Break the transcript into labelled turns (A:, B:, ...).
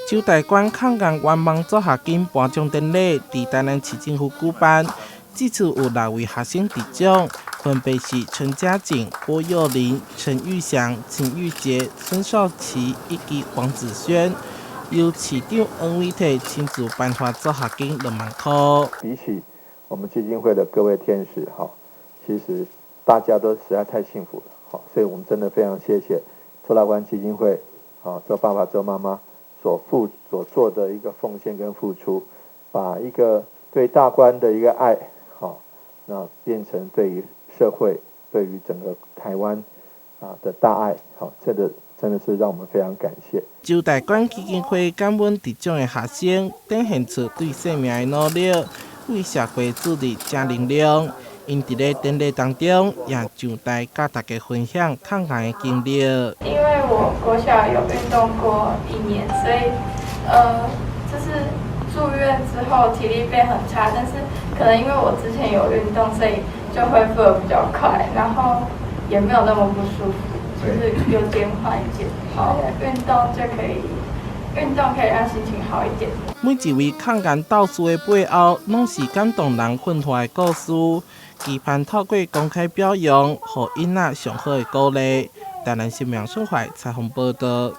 A: 周大官抗癌願望助學金頒獎典禮佇台南市政府舉辦，這次有六位學生得獎，分別是陳嘉景、郭佑林、陳玉祥、陳玉傑、孫少奇以及黃子軒。由市長黃偉哲親自頒發助學金2萬箍。
B: 比起我們基金會的各位天使，哈，其實大家都實在太幸福了，好，所以我們真的非常謝謝周大官基金會，好，周爸爸、周媽媽所做的一個奉獻跟付出，把一個對大觀的一個愛，好，那變成對於社會、對於整個台灣啊的大愛，好，這個真的是讓我們非常感謝。
A: 周大官基金會感恩得獎的學生，展現出對生命的努力，為社會注入正能量。𪜶佇咧典禮當中，也上台佮大家分享抗癌的經歷。
C: 因為我國小有運動過一年，所以，就是住院之後體力變很差，但是可能因為我之前有運動，所以就恢復得比較快，然後也沒有那麼不舒服，就是有減緩一點。好，運動就可以，運動可以讓心情好一點。
A: 每一位抗癌鬥士的背後，攏是感動人奮發的故事。期盼透過公開表揚，予囡仔上好的鼓勵。台南新聞新聞採訪報道。